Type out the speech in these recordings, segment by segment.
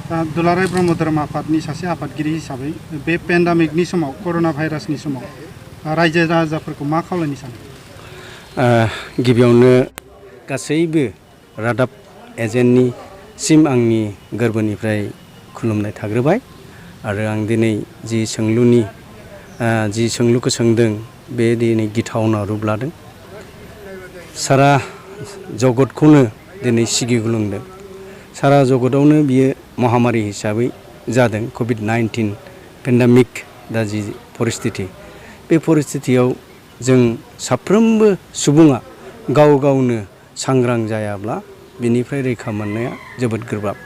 दुलाराय ब्रह्म धोरोम आफादनि सासे आफादगिरि हिसाबै बे पेन्डामिकनि समाव कर'ना भाइरासनि समाव रायजो राजाफोरखौ मा खावलायनो सानो? गिबियावनो गासैबो रादाब एजेन्टनि सिम आंनि गोरबोनिफ्राय खुलुमनाय थाग्रोबाय आरो आं दिनै जि सोंलुखौ सोंदों बे दिनै गिथावना रुप लादों। सारा जगतखौनो दिनै सिगिग्लुंदों। सारा जगतावनो बियो महामारि हिसाबै जादों कभिड-19 पेन्डामिक दा जि परिस्थिति बे परिस्थितियाव जों साफ्रोमबो सुबुङा गाव गावनो सांग्रां जायाब्ला बिनिफ्राय रैखा मोननाया जोबोद गोब्राब।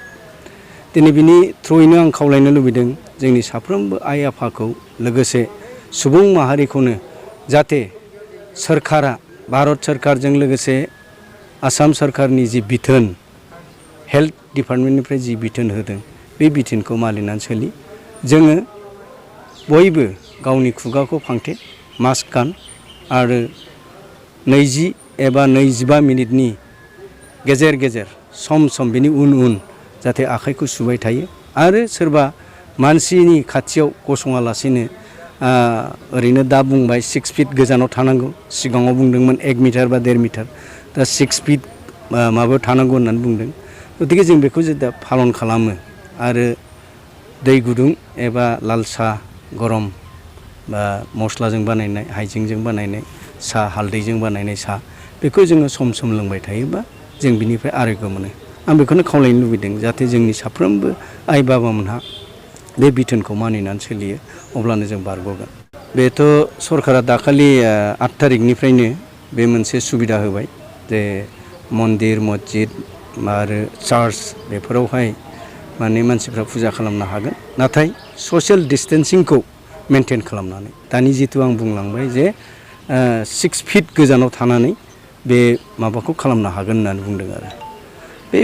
दिनै बिनि थ्रुयैनो आं खावलायनो लुबैदों जोंनि साफ्रोमबो आइ आफाखौ लोगोसे सुबुं माहारिखौनो जाहाथे सोरखारा भारत सोरखारजों लोगोसे आसाम सोरखारनि जि बिथोन हेल्थ डिपार्टमेन्टनिफ्राय जि बिथोन होदों बे बिथोनखौ मानिनानै सोलि। जोङो बयबो गावनि खुगाखौ फांथे मास्क गान आरो 20 एबा 25 मिनिटनि गेजेर गेजेर सम बिनि उन जाहाथे आखाइखौ सुबाय थायो आरो सोरबा मानसिनि खाथियाव गसङालासिनो ओरैनो दा बुंबाय 6 फिट गोजानाव थानांगौ। सिगाङाव बुंदोंमोन 1 मिटार बा 1.5 मिटार दा 6 फिट माबायाव थानांगौ होननानै बुंदों। गतिके जों बेखौ जेब्ला फालन खालामो आरो दै गुदुं एबा लाल साहा गरम बा मस्लाजों बानायनाय हाइजेंजों बानायनाय साहा हालदैजों बानायनाय साहा बेखौ जोङो सम लोंबाय थायोबा जों बिनिफ्राय आरोग्य मोनो। आं बेखौनो खावलायनो लुबैदों जाहाथे जोंनि साफ्रोमबो आइ बाबामोनहा बे बिथोनखौ मानिनानै सोलियो अब्लानो जों बारग'गोन। बेथ' सरकारा दाखालि 8 थारिखनिफ्रायनो बे मोनसे सुबिदा होबाय जे मन्दिर मस्जिद आरो चार्च बेफोरावहाय माने मानसिफ्रा फुजा खालामनो हागोन नाथाय ससियेल डिस्टेन्सिंखौ मेनटेन खालामनानै दानि जितु आं बुंलांबाय जे 6 फिट गोजानाव थानानै बे माबाखौ खालामनो हागोन होननानै बुंदों आरो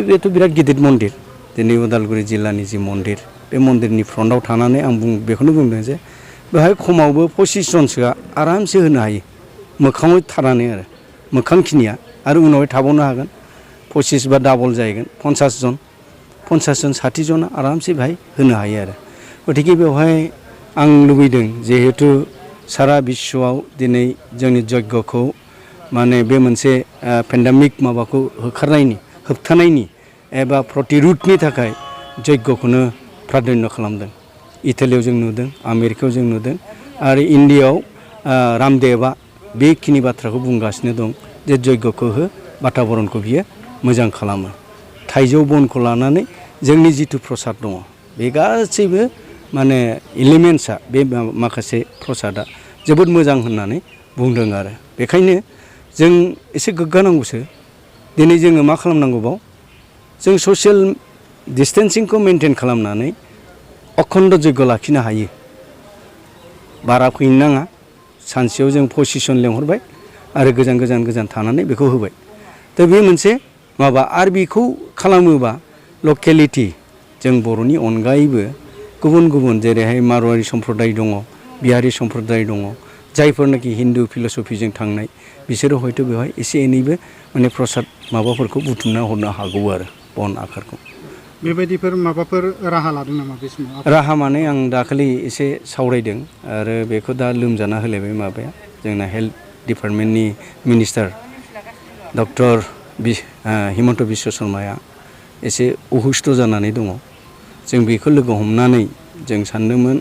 बेथ' बिराद गिदिर मन्दिर दिनै उदालगुरि जिल्लानि जि मन्दिर बे मन्दिरनि फ्रन्टआव थानानै आं बेखौनो बुंदों जे बेहाय खमावबो 25 जनसोआ आरामसे होनो हायो मोखाङाव थानानै आरो मोखांखिनिया आरो उनावहाय थाबावनो हागोन 25 बा डाबल जाहैगोन 50 जन 60 जना आरामसे बेहाय होनो हायो आरो गतिके बेवहाय आं लुबैदों जिहेतु सारा बिश्वआव दिनै जोंनि यज्ञखौ माने बे मोनसे पेन्डामिक माबाखौ होबथानायनि एबा प्रतिरुधनि थाखाय यज्ञखौनो प्राधान्य खालामदों। इटालियाव जों नुदों आमेरिकायाव जों नुदों आरो इण्डियाआव रामदेबआ बेखिनि बाथ्राखौ बुंगासिनो दं जे यज्ञखौ बाताबरणखौ बियो मोजां खालामो। थाइजौ बनखौ लानानै जोंनि जिथु प्रसाद दङ बे गासैबो माने एलिमेन्ट्सआ बे माखासे प्रसादा जोबोद मोजां होननानै बुंदों आरो बेखायनो जों एसे गोग्गानांगौसो। दिनै जोङो मा खालामनांगौबाव जों ससियेल डिस्टेन्सिंखौ मेनटेन खालामनानै अखण्ड यज्ञ लाखिनो हायो। बारा फैनो नाङा सानसेयाव जों 25 जन लेंहरबाय आरो गोजान थानानै बेखौ होबाय। दा बे मोनसे माबा आरो बेखौ खालामोबा लकेलिटि जों बर'नि अनगायैबो गुबुन जेरैहाय मारवारि सम्प्रदाय दङ बिहारि सम्प्रदाय दङ जायफोरनाखि हिन्दु फिलसफिजों थांनाय बिसोरो हयथ' बेवहाय एसे एनैबो माने प्रसाद माबाफोरखौ बुथुमना हरनो हागौ आरो बन आखारखौ। बेबायदिफोर माबाफोर राहा लादों नामा बे समाव? राहा माने आं दाखालि एसे सावरायदों आरो बेखौ दा लोमजाना होलायबाय माबाया जोंना हेल्थ डिपार्टमेन्टनि मिनिस्टार डक्टर हिमन्त बिश्व शर्माया एसे अहुस्थ' जानानै दङ। जों बेखौ लोगो हमनानै जों सानदोंमोन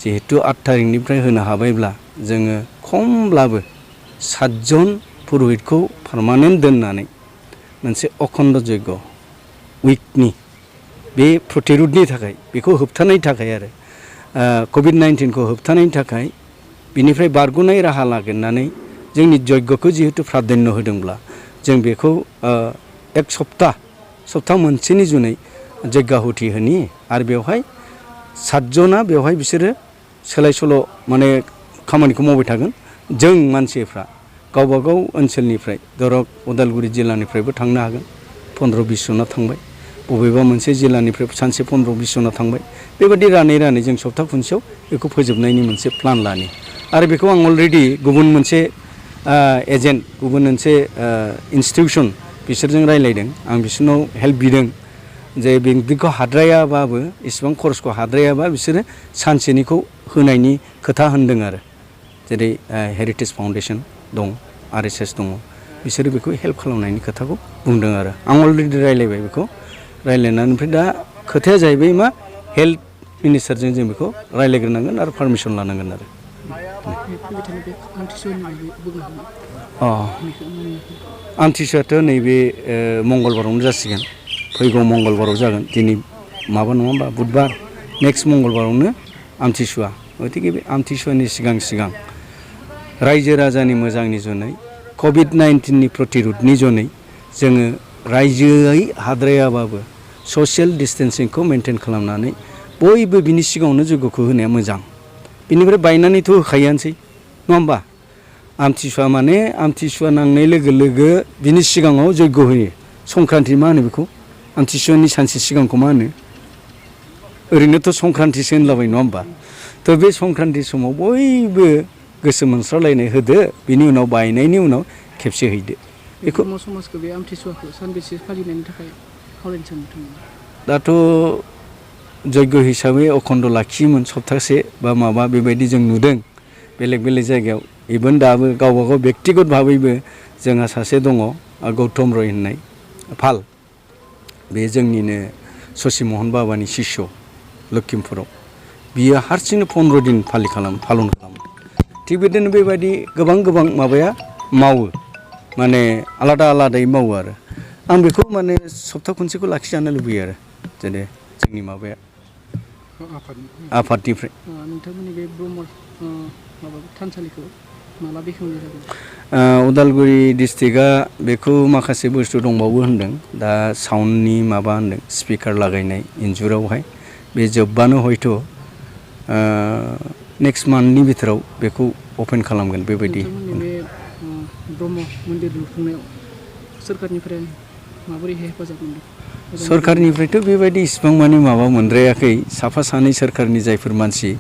जिहेतु 8 थारिखनिफ्राय होनो हाबायब्ला जोङो खमब्लाबो 7 जन पुर'हितखौ पारमानेन्ट दोननानै मोनसे अखण्ड यज्ञ उइकनि बे प्रतिरुधनि थाखाय बेखौ होबथानायनि थाखाय आरो कभिड-19खौ होबथानायनि थाखाय बिनिफ्राय बारग'नाय राहा नागिरनानै जोंनि यज्ञखौ जिहेतु प्राधान्य होदोंब्ला जों बेखौ 1 सप्ता मोनसेनि जुनै यज्ञाहुति होनि आरो बेवहाय 7 जना बेवहाय बिसोरो सोलाय सोल' माने खामानिखौ मावबाय थागोन। जों मानसिफ्रा गावबागाव ओनसोलनिफ्राय धरक उदालगुरि जिल्लानिफ्रायबो थांनो हागोन 15-20 जना थांबाय बबेबा मोनसे जिल्लानिफ्राय सानसे 15-20 जना थांबाय बेबायदि रानै जों सप्ता खनसेयाव बेखौ फोजोबनायनि मोनसे प्लान लानि आरो बेखौ आं अलरेडि गुबुन मोनसे एजेन्ट गुबुन मोनसे इन्सटिटिउसन बिसोरजों रायज्लायदों आं बिसोरनाव हेल्प बिदों जे बेंकखौ हाद्रायाबाबो इसेबां खरसखौ हाद्रायाबा बिसोरो सानसेनिखौ होनायनि खोथा होनदों आरो जेरै हेरिटेज फाउन्डेसन दं RSS दङ बिसोरो बेखौ हेल्प खालामनायनि खोथाखौ बुंदों आरो आं अलरेडि रायलायबाय बेखौ रायलायनानै ओमफ्राय दा खोथाया जाहैबाय मा हेल्थ मिनिस्टारजों जों बेखौ रायलायग्रोनांगोन आरो पारमिसन लानांगोन आरो आमथिसुवाथ' नैबे मंगलबारावनो जासिगोन फैगौ मंगलबाराव जागोन दिनै माबा नङा होमबा बुधबार नेक्स्ट मंगलबारावनो आमथिसुवा गतिके बे आमथिसुवानि सिगां रायजो राजानि मोजांनि जुनै COVID-19नि प्रतिर'धनि जुनै जोङो रायजोयै हाद्रायाबाबो ससियेल डिस्टेन्सिंखौ मेनटेन खालामनानै बयबो बिनि सिगाङावनो जग्यखौ होनाया मोजां बिनिफ्राय बायनानैथ' होखायोआनोसै नङा होमबा आमथिसुवा माने आमथिसुवा नांनाय लोगो लोगो बिनि सिगाङाव जग्य होयो संक्रान्ति मा होनो बेखौ आमथिसुवानि सानसे सिगांखौ मा होनो ओरैनोथ' संक्रान्तिसो होनलाबाय नङा होमबा थ' बे संक्रान्ति समाव बयबो गोसो मोनस्रालायनाय होदो बिनि उनाव बायनायनि उनाव खेबसे हैदो बेखौ ब्रह्म समाजखौ बे आमथिसुवाखौ सानबेसे फालिनायनि थाखाय खावलायनो सानो नोंथाङा दाथ' जग्य हिसाबै अखन्द लाखियोमोन सप्तासे बा माबा बेबायदि जों नुदों बेलेग बेलेग जायगायाव इभेन दाबो गावबा गाव बेक्तिगत भाबैबो जोंहा सासे दङ गौतम रय होननाय फाल बे जोंनिनो ससि महन बाबानि शिष्य लखिमपुराव बियो हारसिंनो 15 दिन फालन खालामो थिग बिदिनो बेबायदि गोबां माबाया मावो माने आलादा आलादायै मावो आरो आं बेखौ माने सप्ता खनसेखौ लाखिजानो लुबैयो आरो जेने जोंनि माबाया आफादनिफ्राय नोंथांमोननि बे ब्रह्म माबा थानसालिखौ माला बेखेवनाय जागोन उदालगुरि डिस्ट्रिक्टआ बेखौ माखासे बुस्थु दंबावो होनदों दा साउन्डनि माबा होनदों स्पिकार लागायनाय इन्जुरावहाय बे जोब्बानो हयथ' नेक्स्ट मान्थनि बिथोराव बेखौ अपेन खालामगोन बेबायदि बे ब्रह्म मन्दिर लुफुंनायाव सोरखारनिफ्राय माबोरै हेफाजाब मोनदों सरकारनिफ्रायथ' बेबायदि इसिबां मानि माबा मोनद्रायाखै साफा सानै सोरखारनि जायफोर मानसि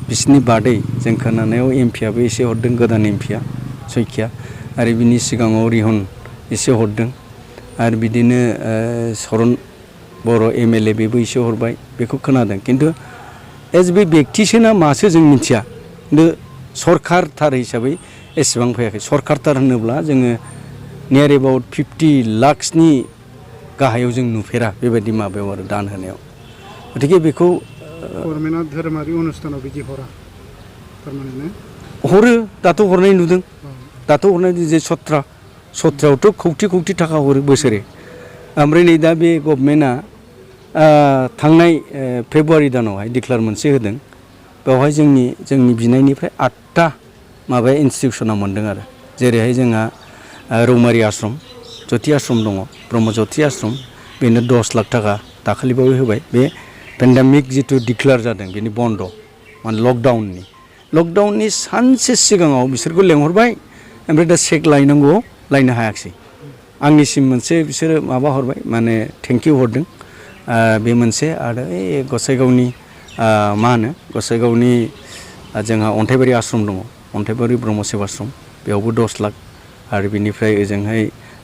बिसोरनि बादै जों खोनानायाव एमपिआबो एसे हरदों गोदान एमपिआ सयखिया आरो बिनि सिगाङाव रिहन एसे हरदों आरो बिदिनो सरन बर' MLA बेबो एसे हरबाय बेखौ खोनादों खिन्थु एज बे बेक्तिसो ना मासो जों मिथिया खिन्थु सरकारथार हिसाबै एसेबां फैयाखै सरकारथार होनोब्ला जोङो नियार एबाउट 50 लाखसनि गाहायाव जों नुफेरा बेबायदि माबायाव आरो दान होनायाव गतिके बेखौ गभर्नमेन्टआ धोरोमारि अनुष्ठानाव बिदि हरा थारमाने हरो दाथ' हरनाय नुदों दाथ' हरनाय जे सत्रायावथ' खौथि थाखा हरो बोसोरे ओमफ्राय नै दा बे गभर्नमेन्टआ थांनाय फेब्रुवारि दानावहाय डिक्लार मोनसे होदों बेवहाय जोंनि बिनायनिफ्राय 8टा माबाया इन्सटिटिउसनाव मोनदों आरो जेरैहाय जोंहा रौमारि आश्रम ज्योति आश्रम दङ ब्रह्म ज्योति आश्रम बेनो 10 लाख थाखा दाखालिबावै होबाय बे पेन्डेमिक जिथु डिक्लार जादों बेनि बन्द माने लकडाउननि सानसे सिगाङाव बिसोरखौ लेंहरबाय ओमफ्राय दा चेक लायनांगौ लायनो हायाखिसै आंनिसिम मोनसे बिसोरो माबा हरबाय माने थेंक इउ हरदों बे मोनसे आरो गसाइगावनि मा होनो गसाइगावनि जोंहा अन्थाइबारि आश्रम दङ अन्थाइबारि ब्रह्म सेबाश्रम बेयावबो 10 लाख आरो बिनिफ्राय ओजोंहाय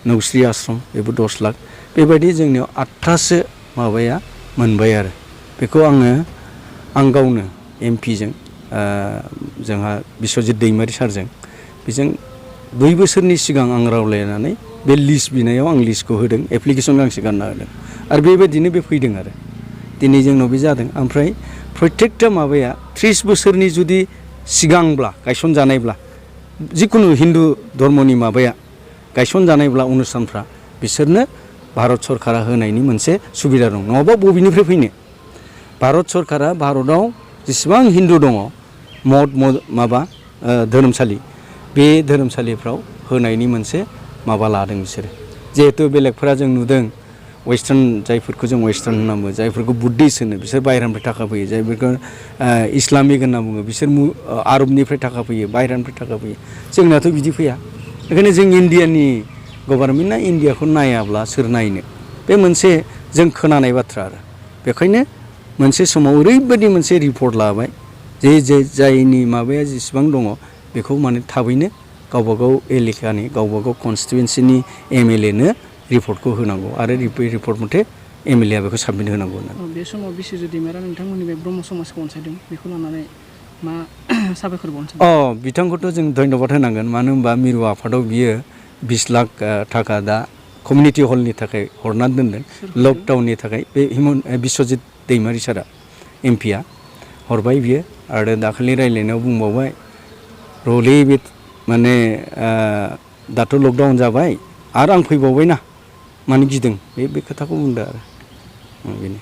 नौस्रि आश्रम बेबो 10 लाख बेबायदि जोंनियाव 8टासो माबाया मोनबाय आरो बेखौ आं गावनो एमपिजों जोंहा बिश्वजित दैमारि सारजों बेजों 2 बोसोरनि सिगां आं रावलायनानै बे लिस्ट बिनायाव आं लिस्टखौ होदों एप्लिकेसन गांसे गानना होदों आरो बेबायदिनो बे फैदों आरो दिनै जोंनाव बे जादों ओमफ्राय प्रत्येकटा माबाया 30 बोसोरनि जुदि सिगांब्ला गायसनजानायब्ला जिखुनु हिन्दु धर्मनि माबाया गायसनजानायब्ला अनुष्ठानफ्रा बिसोरनो भारत सरकारा होनायनि मोनसे सुबिदा दं नङाबा बबेनिफ्राय फैनो भारत सरकारा भारताव जेसेबां हिन्दु दङ माबा धोरोमसालि बे धोरोमसालिफ्राव होनायनि मोनसे माबा लादों बिसोरो जिहेतु बेलेगफोरा जों नुदों वेस्टार्न जायफोरखौ जों वेस्टार्न होनना बुङो जायफोरखौ बुद्धिस्ट होनो बिसोर बाहेरानिफ्राय थाखा फैयो जायफोरखौ इस्लामिक होनना बुङो बिसोर आरबनिफ्राय थाखा फैयो बाहेरानिफ्राय थाखा फैयो जोंनाथ' बिदि फैया बेखायनो जों इण्डियानि गभर्नमेन्टआ इण्डियाखौ नायाब्ला सोर नायनो बे मोनसे जों खोनानाय बाथ्रा आरो बेखायनो मोनसे समाव ओरैबायदि मोनसे रिपर्ट लाबाय जे जायनि माबाया जेसेबां दङ बेखौ माने थाबैनो गावबागाव एलेकानि गावबागाव कनस्टिटुवेन्सिनि MLA नो रिपर्टखौ होनांगौ आरो रिपर्ट मथे MLA बेखौ साबमिट होनांगौ होननानै। बे समाव बिस्वजित दैमारिया नोंथांमोननि बे ब्रह्म समाजखौ अनसायदों बेखौ लानानै मा साबायखर बावनो सानदों? बिथांखौथ' जों धन्यबाद होनांगोन मानो होनबा मिरु आफादाव बियो 20 लाख थाखा दा कमिउनिटि हलनि थाखाय हरनानै दोनदों लकडाउननि थाखाय बे बिस्वजित दैमारि सारा MP आ हरबाय बियो आरो दाखालि रायलायनायाव बुंबावबाय रलै बे माने दाथ' लकडाउन जाबाय आरो आं फैबावबायना मानो गिदों बे खोथाखौ बुंदो आरो बेनो।